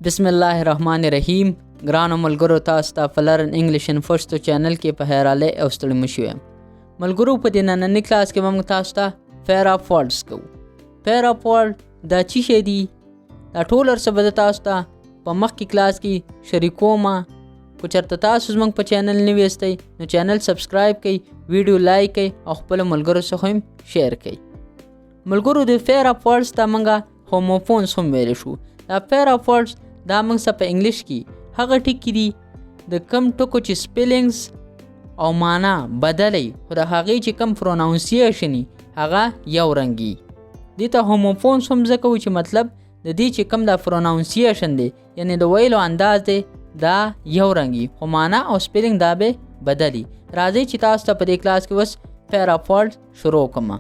بسم الله الرحمن الرحیم. ګرانو ملګرو، تاسو ته په Learn English in Pashto channel کې په خیر راغلئ او ستړي مه شئ. ملګرو، په دې ننني کلاس کې به موږ تاسو ته pair of words کوو. Pair of word دا چی شی دي، دا ټول هر څه به زه تاسو ته په مخکې کلاس کې شریکوم. که چېرته تاسو زموږ په چینل نوي یاستئ نو چینل subscribe کړئ، ویډیو like کړئ او خپلو ملګرو څخه هم share کړئ. ملګرو، د pair of words ته موږ homophones هم ویلی شو. دا pair of words دا موږ څه په انګلیش کې هغه ټکي دي د کم ټکو چې spellings او معنا بدلی، خو د هغې چې کم pronunciation هغه یو رنګي. دې ته homophones هم ځکه وایي چې مطلب د دې چې کم دا pronunciation دی، یعنی د ویلو انداز دی، دا یو رنګي، خو معنا او spelling دا به بدلی. راځئ چې تاسو ته په دې کلاس کې اوس pair of words شروع کوم.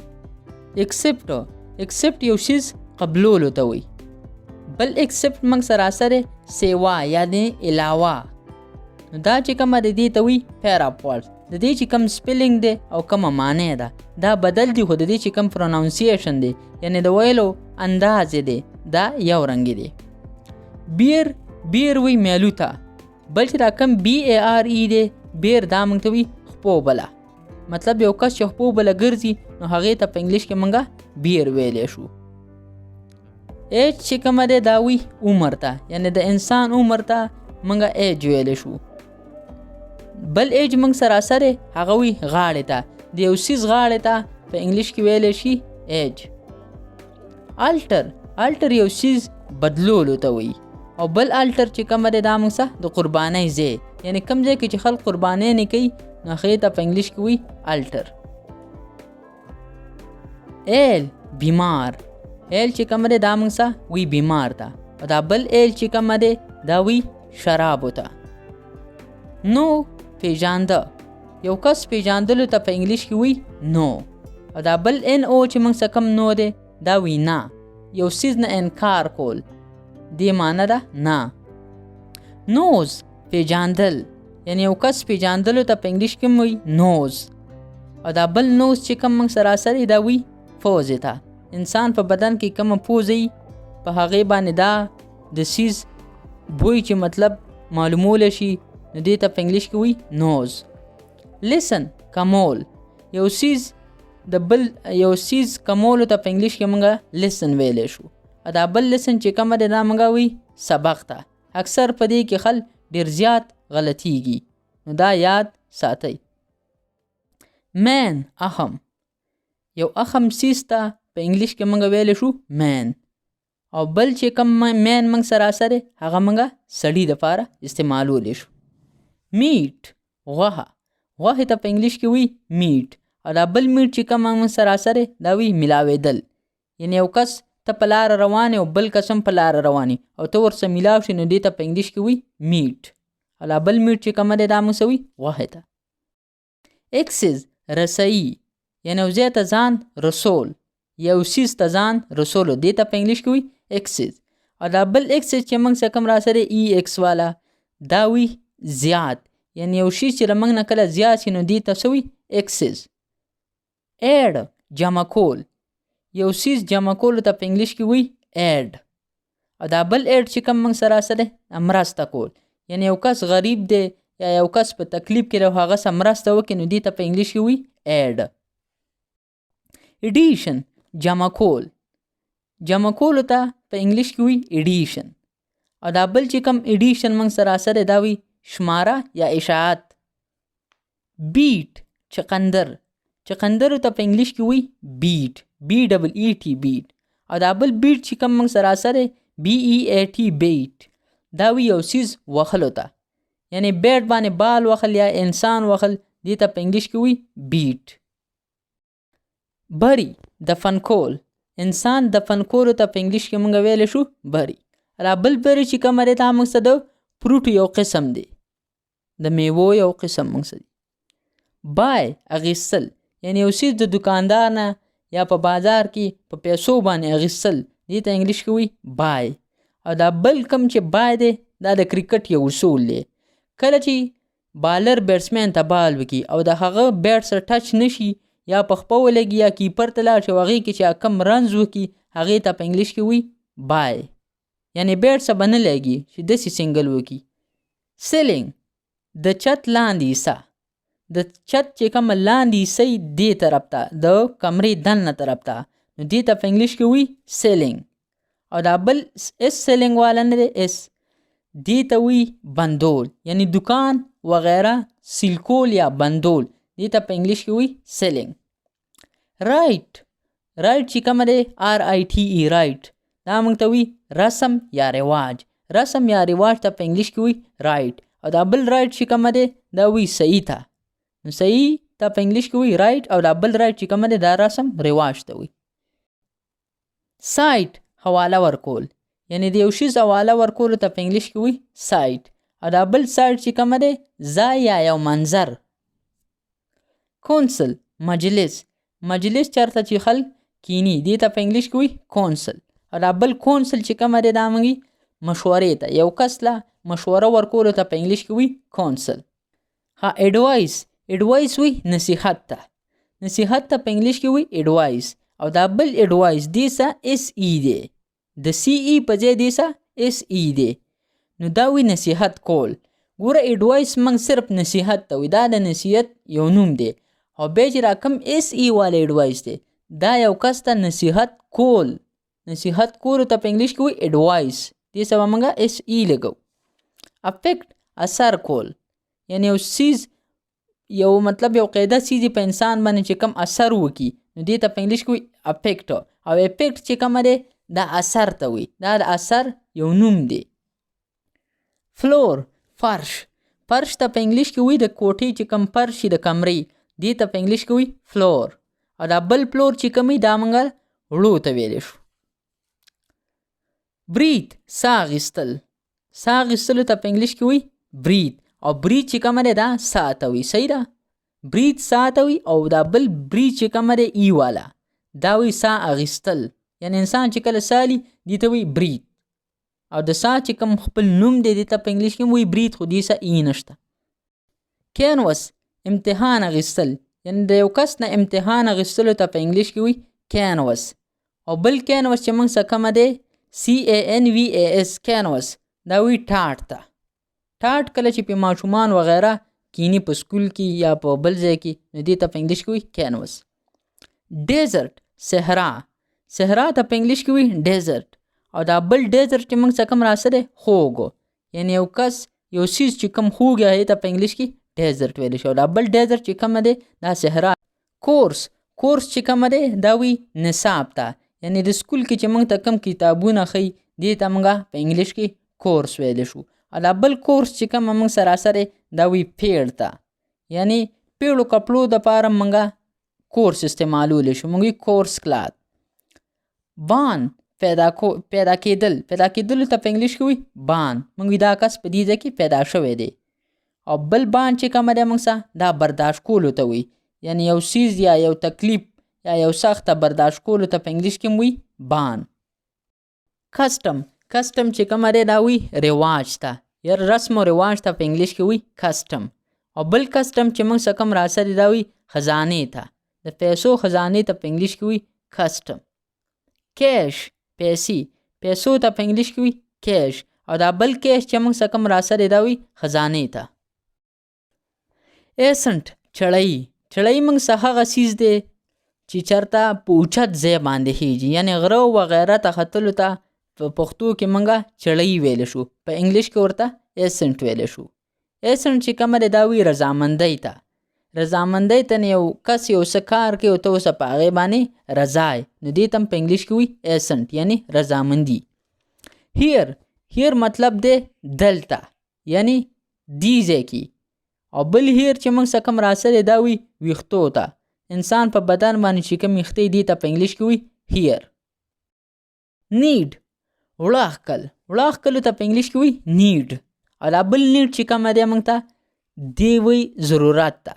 Accept. Accept یو څیز قبلولو ته وایي. بل except موږ سره سره سیوا یعنی علاوه. نو دا چې کومه د دې ته وایي pair of words. د دې چې کوم spelling دی او کومه معنی ده دا بدل دي، خو د دې چې کوم pronunciation دی، یعنی د ویلو انداز دی، دا یو رنګ دی. Bare. Bear وی میلو ته. بل چې دا کوم BARE دی، bare، دا موږ ته وي خپو بله. مطلب یو کس چې خپو بله ګرځي نو هغې ته په انګلیش کې موږ bare ویلی شو. ایج چې کومه دی دا وي عمر ته، یعنی د انسان عمر ته موږ ایج ویلی شو. بل edge موږ سره سره هغه وي غاړې ته. د یو څیز غاړې ته په انګلیش کې ویلی شي edge. Alter. Alter یو څیز بدلولو ته وایي. او بل altar چې کومه دی دا موږ سره د قربانۍ ځای، یعنی کوم ځای کې چې خلک قربانۍ نه کوي نو هغې ته په انګلیش کې وایي altar. Ill بیمار. Ill چې کومه دی دا موږ سره وایي بیمار ته. او دا بل ale چې کومه دی دا وایي شرابو ته. Know پیژانده. یو کس پیژاندلو ته په انګلیش کې وایي know. او دا بل NO چې موږ سره کوم no دی دا وایي نه، یو څیز نه انکار کول، دې معنی ده نه. Nose پیژاندل، یعنی یو کس پیژاندلو ته په انګلیش کې وایي nose. او دا بل nose چې کوم موږ سره سره دا وایي پوزې ته. انسان په بدن کې کومه پوزه وي په هغې باندې دا د څیز بوی چې مطلب معلومولی شي نو دې ته په انګلیش کې وایي nose. Lessen کمول. یو څیز د بل یو څیز کمولو ته په انګلیش کې موږ lessen ویلی شو. او دا بل lesson چې کومه دی دا موږ وایي سبق ته. اکثر په دې کې خلک ډېر زیات غلطیږي نو دا یاد ساتئ. Main اهم. یو اهم څیز ته په انګلیش کې موږ ویلی شو main. او بل چې کوم man موږ سره سره هغه موږ سړي دپاره استعمالولی شو. Meat غوښه. غوښې ته په انګلیش کې وایي meat. او دا بل meet چې کوم موږ سره سره دا وایي ملاوېدل، یعنی یو کس ته په لاره روان او بل کس هم په لاره روان او ته ورسره ملاو شې نو دې ته په انګلیش کې وایي meet. او دا بل meat چې کومه دی دا موږ څه وایي غوښې ته. Access رسایي، یعنی یو ځای ته ځان رسول، یو څیز ته ځان رسولو، دې ته په انګلیش کې وایي access. او دا بل excess چې موږ څه کوم راسره EX والا دا وي زیات، یعنی یو شی چې له موږ نه کله زیات شي نو دې ته څه وایي excess. Add جمع کول. یو څیز جمع کولو ته په انګلیش کې وایي add. او دا بل aid چې کوم موږ سره سره مرسته کول، یعنی یو کس غریب دی یا یو کس په تکلیف کې دی او هغه سره مرسته وکړي نو دې ته په انګلیش کې وایي aid. Addition جمع کول. جمع کولو ته په انګلیش کې وایي addition. او دا بل چې کوم edition موږ سره سره دا وایي شماره یا اشاعت. Beet چقندر. چقندر ته په انګلیش کې وایي beet، BEET beet. او دا بل beat چې کوم موږ سره سره BEAT beat، دا وایي یو څیز وهلو ته، یعنی بیټ باندې بال وهل یا انسان وهل، دې ته په انګلیش کې وایي beat. Bury دفن کول. انسان دفن کولو ته په انګلیش کې موږ ویلی شو bury. دا بل berry چې کومه دی دا موږ څه د fruit یو قسم دی، د میوو یو قسم موږ څه دی. Buy اخیستل، یعنی یو څیز د دکاندار نه یا په بازار کې په پیسو باندې اخیستل، دې ته انګلیش کې وایي buy. او دا بل کوم چې bye دی دا د کرکټ یو اصول دی. کله چې بالر batsman ته بال وکړي او د هغه بیټ سره touch نشي یا په خپه ولګي یا keeper ته لاړ شي او هغې کې چې کوم runs وکړي هغې ته په انګلیش کې وایي bye. یعنی بیټ څه به نه لګي چې داسې سنګل وکړي. سیلینګ د چت لاندې حصه، د چت چې کومه لاندې حصه وي دې طرف ته، د کمرې دننه طرف ته، نو دې ته په انګلیش کې وایي سیلینګ. او دا بل اس سیلینګ والا نه دی، اس دې ته وایي بندول، یعنی دکان وغیره سیل کول یا بندول، دې ته په انګلیش کې وایي سیلینګ. رایټ، رایټ چې کومه دی آر آی ټي ای رایټ، دا موږ ته وایي رسم یا رواج، رسم یا رواج ته په انګلیش کې وایي رایټ. او دا بل رایټ چې کومه دی دا وایي صحیح ته، نو صحیح ته په انګلیش کې وایي رایټ، او دا بل رایټ چې کومه دی دا رسم رواج ته وایي. سایټ حواله ورکول، یعنی د یو شیز حواله ورکولو ته په انګلیش کې وایي سایټ. او دا بل سایټ چې کومه دی ځای یا یو منظر. کونسل مجلس، مجلس چېرته چې خلک کینی دې ته په انګلیش کې وایي کونسل. او دا بل کونسل چې کومه دی دا موږ مشورې ته، یو کس له مشوره ورکولو ته په انګلیش کې وایي کونسل. ها اډوایس، اډوایس وایي نصیحت ته، نصیحت ته په انګلیش کې وایي اډوایس. او دا بل اډوایس دې سه اس ای دی، د سی ای په ځای دې سه اس ای دی، نو دا وایي نصیحت کول. ګوره اډوایس موږ صرف نصیحت ته وایي، دا د نصیحت یو نوم دی. او بیا چې را کوم اس ای والا اډوایس دی دا یو کس ته نصیحت کول، نصیحت کولو ته په انګلیش کې وایي اډوایس، دې سره موږ اس ای لګو. افیکټ اثر کول، یعنی یو څیز یو مطلب یو قاعده څیز په انسان باندې چې کوم اثر وکړي نو دې ته په انګلیش کې وایي افیکټ. او افیکټ چې کومه دی دا اثر ته وایي، دا د اثر یو نوم دی. فلور فرش، فرش ته په انګلیش کې وایي د کوټې چې کوم فرش د کمرې دې ته په انګلیش کې وایي فلور. او دا بل فلور چې کوم وي دا موږ وړو ته ویلی شو. بریت ساه اخیستل، ساه اخیستلو ته په انګلیش کې وایي بریت. او بریت چې کومه دی دا ساه ته وایي، صحیح ده، بریت ساه ته وایي. او دا بل بریت چې کومه دی ای والا دا وایي ساه اخیستل، یعنی انسان چې کله ساه اخلي دې ته وایي بریت. او د ساه چې کوم خپل نوم دی دې ته په انګلیش کې هم وایي بریت، خو دې ساه ای نشته. کینوس امتحان اخیستل، یعنی د یو کس نه امتحان اخیستلو ته په انګلیش کې وایي کینوس. او بل کینوس چې موږ سره کومه دی سی ای ان وی ای اس کینوس، دا وایي ټاټ ته. ټاټ کله چې په ماشومان وغیره کینی په سکول کې یا په بل ځای کې نو دې ته په انګلیش کې وایي کینوس. ډیزرټ صحرا، صحرا ته په انګلیش کې وایي ډیزرټ. او دا بل ډیزرټ چې موږ څه کوم راسره دی خوږ، یعنی یو کس یو څیز چې کوم خوږ وي هغې ته په انګلیش کې ډیزرټ ویلی شي. او دا بل ډیزرټ چې کومه دی دا صحرا. کورس، کورس چې کومه دی دا وایي نصاب ته، یعنی د سکول کې چې موږ ته کوم کتابونه ښیي دې ته موږ په انګلیش کې کورس ویلی شو. او دا بل کورس چې کومه موږ سره راسره دی دا وایي پیړ ته، یعنی پیړو کپړو دپاره موږ کورس استعمالولی شو، موږ وایي کورس کلات. بان پیدا کېدل، پیدا کېدلو ته په انګلیش کې وایي بان، موږ وایي دا کس په دې ځای کې پیدا شوی دی. او بل بان چې کومه دی موږ سره دا برداشت کولو ته وایي، یعنی یو څیز یا یو تکلیف یا یو سخته برداشت کولو ته په انګلیش کې هم وایي بان. کسټم، کسټم چې کومه دی دا وایي رواج ته، یا رسم و رواج ته په انګلیش کې وایي کسټم. او بل کسټم چې موږ سره کوم راسره دی دا وایي خزانې ته، د پیسو خزانې ته په انګلیش کې وایي کسټم. کیش پیسې، پیسو ته په انګلیش کې وایي کیش. او دا بل کیش چې موږ سره کوم راسره دی دا وایي خزانې ته. ایسنټ چړی، چړی موږ سره هغه څیز دی چې چېرته په اوچت ځای باندې خېژي، یعنی غره وغیره ته ختلو ته په پښتو کې موږ چړی ویلی شو، په انګلیش کې ورته ایسنټ ویلی شو. ایسنټ چې کومه دی دا وایي رضامندۍ ته، رضامندۍ ته نه یو کس یو څه کار کوي او ته اوسه په هغې باندې رضا یې، نو دې ته هم په انګلیش کې وایي ایسنټ یعنی رضامندي. هیر، هیر مطلب دی دلته، یعنی دې ځای کې. او بل هیر چې موږ سره کوم راسره دی دا وایي ویښتو ته، انسان په بدن باندې چې کوم ویښتې دي ته په انګلیش کې وایي هیر. نیډ وړه ښکل، وړه ښکلو ته په انګلیش کې وایي نیډ. او دا بل نیډ چې کومه دی موږ ته دی وایي ضرورت ته،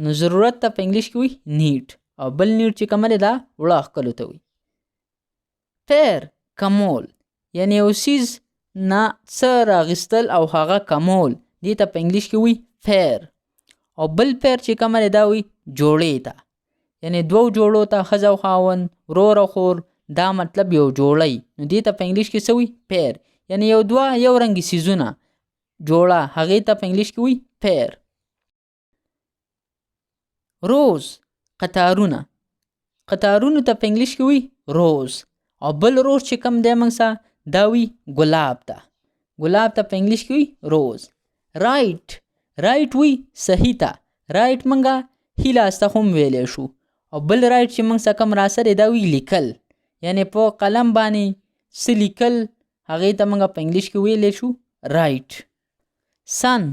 نو ضرورت ته په انګلیش کې وایي نیډ. او بل نیډ چې کومه دی دا وړه ښکلو ته وایي. پیر کمول، یعنی یو څیز نه څه راغیستل او هغه کمول، دې ته په انګلیش کې وایي پیر. او بل پیر چې کومه دی دا وایي جوړې ته، یعنی دوو جوړو ته، ښځه او خاوند، ورور او خور، دا مطلب یو جوړی، نو دې ته په انګلیش کې څه وي؟ pair. یعنی یو دوه یو رنګي څیزونه جوړه، هغې ته په انګلیش کې وي pair. rows قطارونه، قطارونو ته په انګلیش کې وي rows. او بل rose چې کوم دی موږ سره دا وي ګلاب ته، ګلاب ته په انګلیش کې وي rose. right، right وي صحیح ته، right موږ ښي لاس ته هم ویلی شو. او بل write چې موږ سره کوم راسره دا وي لیکل، یعنی په قلم باندې څه لیکل هغې ته موږ په انګلیش کې ویلی شو write. sun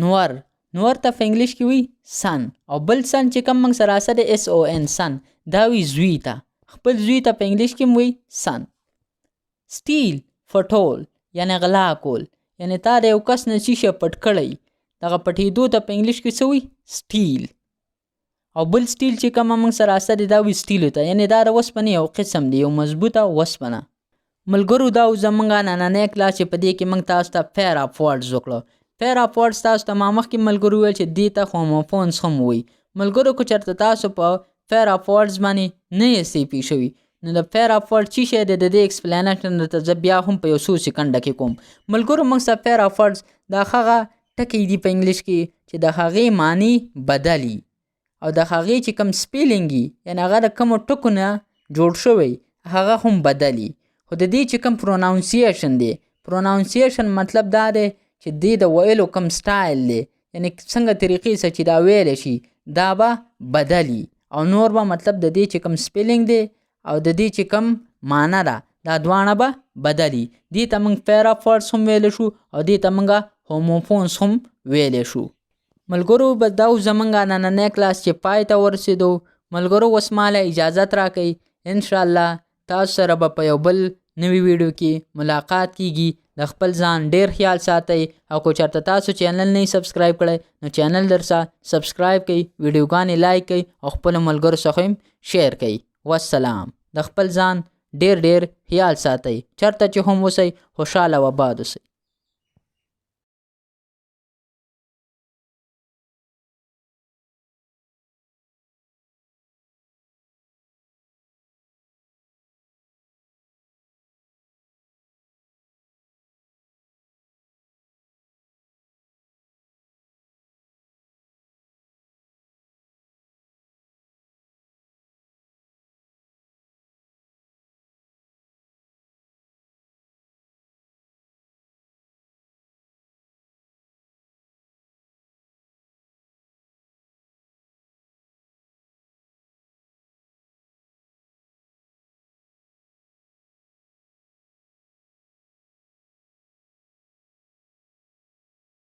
نور، نور ته په انګلیش کې وي son. او بل son چې کوم موږ سره راسره S O N son، دا وي زوی ته، خپل زوی ته په انګلیش کې وي son. steal پټول یعنی غلا کول، یعنی تا د یو کس نه څه شی پټ کړی، دغه پټېدو ته په انګلیش کې څه وي؟ steal. او بل steel چې کومه موږ سره راسره دی دا وي steel ته، یعنی دا د وسپنې یو قسم دی، یو مضبوطه وسپنه. ملګرو دا و زمونږ نننی کلاس چې په دې کې موږ تاسو ته pair of words وکړو. pair of words تاسو ته ما مخکې ملګرو وویل چې دې ته homophones هم وایي. ملګرو که چېرته تاسو په pair of words باندې نه یاستئ پوه شوي، نو د pair of words څه شی دی د دې explanation درته زه بیا هم په یو څو سیکنډه کې کوم. ملګرو موږ سره pair of words دا هغه ټکی دي په انګلیش کې چې د هغې معنی بدلي او د هغې چې کوم spelling وي، یعنی هغه د کومو ټکو نه جوړ شوی هغه هم بدلي. خو د دې چې کوم pronunciation دی، pronunciation مطلب دا دی چې دې د ویلو کوم سټایل دی، یعنی څنګه طریقې سره چې دا ویلی شي دا به بدلي، او نور به مطلب د دې چې کوم spelling دی او د دې چې کوم معنی ده دا دواړه به بدلي. دې ته موږ pair of words هم ویلی شو او دې ته موږ homophones هم ویلی شو. ملګرو بس دا و زمونږ نننی کلاس چې پای ته ورسېدو. ملګرو اوس ماله اجازت راکئ، انشاءالله تاسو سره به په یو بل نوي ویډیو کې ملاقات کیږي. د خپل ځان ډیر خیال ساتئ، او که چېرته تاسو channel نه subscribe کړئ نو channel درسره subscribe کړئ، ویډیوګانې like کړئ او خپلو ملګرو څخه هم share کړئ. والسلام. د خپل ځان ډیر ډیر خیال ساتئ، چېرته چې هم اوسئ خوشحاله او آباد اوسئ.